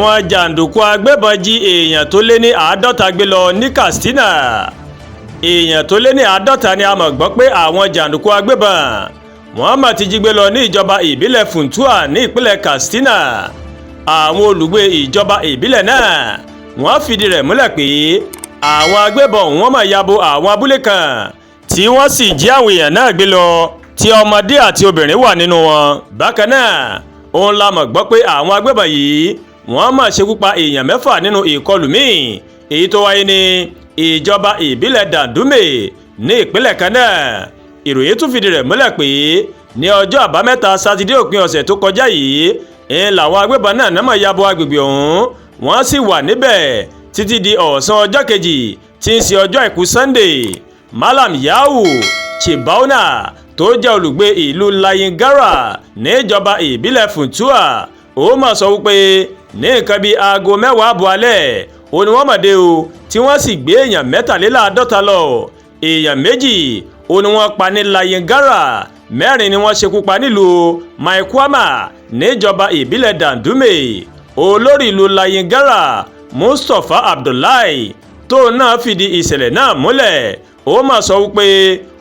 Àwọn jàǹdùkú agbébọn jí èèyàn tó lé ní 50 gbé lọ ní Katsina. Èèyàn tó lé ní 50 ni a mọ̀ gbọ́ pé àwọn jàǹdùkú agbébọn wọ́n mà ti jí gbé lọ ní ìjọba ìbílẹ̀ Funtua ní ìpínlẹ̀ Katsina. Àwọn olùgbé ìjọba ìbílẹ̀ náà wọ́n fìdí rẹ̀ múlẹ̀ pé àwọn agbébọn wọ́n mà ya bo àwọn abúlé kan, tí wọ́n sì jí àwọn èèyàn náà gbé lọ, tí ọmọdé àti obìnrin wà nínú wọn. Bákan náà, òun la mọ̀ gbọ́ pé àwọn agbébọn yìí wọ́n mà ṣekú pa èèyàn 6 nínú ìkọlù míì, èyí tó wáyé ní ìjọba ìbílẹ̀ Dandume ní ìpínlẹ̀ kan náà. Ìròyìn tún fìdí rẹ̀ múlẹ̀ pé ní ọjọ́ Àbámẹ́ta Sátidé òpin ọ̀sẹ̀ tó kọjá yìí ń làwọn agbébọn náà mà ya bo agbègbè ọ̀hún. Wọ́n sì wà níbẹ̀ títí di ọ̀sán ọjọ́ kejì, tí ń ṣe ọjọ́ Àìkú Sunday. Malam Yau Chibauna, tó jẹ́ olùgbé ìlú Layingara níjọba ìbílẹ̀ Funtua, ó mà sọ wípé ní nǹkan bíi aago 10:30 alẹ́ ó ní wọ́n mọ̀ dé o, tí wọ́n sì gbé èèyàn 53 lọ. Èèyàn 2 ó ní wọ́n pa ní Layingara, 4 ni wọ́n ṣekú pa nílùú Maikwama níjọba ìbílẹ̀ Dandume. Olórí ìlú Layingara, Mustapha Abdullahi, tó náà fìdí ìṣẹ̀lẹ̀ náà múlẹ̀, ó mà sọ wípé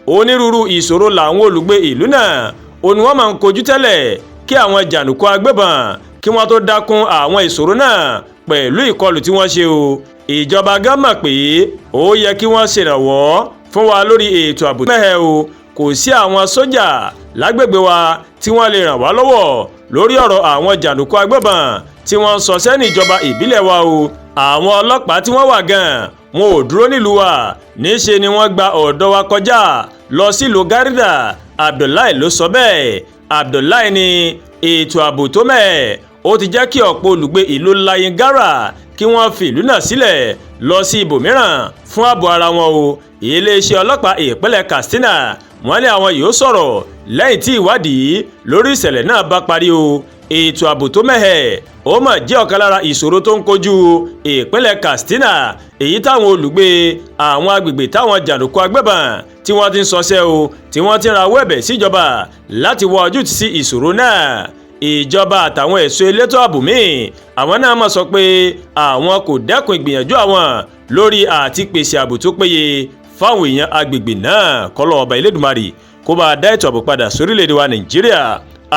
onírúurú ìṣòro làwọn olùgbé ìlú náà ó ní wọ́n máa ń kojú tẹ́lẹ̀ kí àwọn jàǹdùkú agbébọn kí wọ́n tó dákún àwọn ìṣòro náà pẹ̀lú ìkọlù tí wọ́n ṣe o. Ìjọba gan mọ̀ pé ó yẹ kí wọ́n ṣèrànwọ́ fún wa lórí ètò ààbò mẹ́hẹ̀ o. Kò sí àwọn sójà lágbègbè wa tí wọ́n lè ràn wá lọ́wọ́ lórí ọ̀rọ̀ àwọn jàǹdùkú agbébọn tí wọ́n ń sọ sẹ́ni ìjọba ìbílẹ̀ wa o. Àwọn ọlọ́pàá tí wọ́n wà gan, wọn ò dúró nílùú wa, níṣe ni wọ́n gba ọ̀dọ̀ wa kọjá lọ sílùú Garida. Abdullahi ló sọ bẹ́ẹ̀. Abdullahi ní ètò ààbò tó mẹ́ẹ̀ ó ti jẹ́ kí ọ̀pọ̀ olùgbé ìlú Layingara kí wọ́n fi ìlú náà sílẹ̀ lọ sí ibòmíràn fún ààbò ara wọn o. Iléeṣẹ́ ọlọ́pàá ìpínlẹ̀ Katsina wọ́n ní àwọn yóò sọ̀rọ̀ lẹ́yìn tí ìwádìí lórí ìṣẹ̀lẹ̀ náà bá parí o. Ètò ààbò tó mẹ́hẹ̀ ó mà jẹ́ ọ̀kan lára ìṣòro tó ń kojú ìpínlẹ̀ Katsina, èyí táwọn olùgbé àwọn agbègbè táwọn jàǹdùkú agbébọn tí wọ́n ti ń sọsẹ́ o, tí wọ́n ti ń rawọ́ ẹ̀bẹ̀ síjọba láti wá ojútùú sí ìṣòro náà. Ìjọba àtàwọn ẹ̀ṣọ́ elétò ààbò míì, àwọn náà mọ̀ sọ pé àwọn kò dẹ́kun ìgbìyànjú àwọn lórí àti pèsè ààbò tó péye fáwọn èèyàn agbègbè náà. Kọ́lọ́ ọba Elédùmarè kó bá a dá ètò ààbò padà sórílẹ̀-èdè wa Nàìjíríà.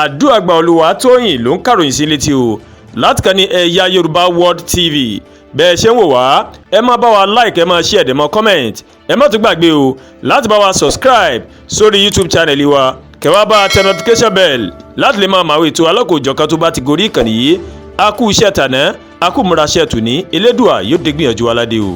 Àdúràgbà Olúwatóyìn ló ń kàròyìn sí létí o láti kàn ní Ẹ̀yà Yorùbá World TV. Bẹ́ẹ̀ ṣe ń wò wá, ẹ má bá wa like, ẹ máa share, ẹ máa comment. Ẹ má tún gbàgbé o láti bá wa subscribe sórí YouTube channel wa, kẹ́ wá bá a tẹ notification bell láti lè máa màwé ètò alọ́kòjọ̀kan tó bá ti gorí ìkànnì yìí. A kú iṣẹ́ tàná, a kú múra iṣẹ́ tòní. Elédùà yóò dé gbìyànjú aládé o.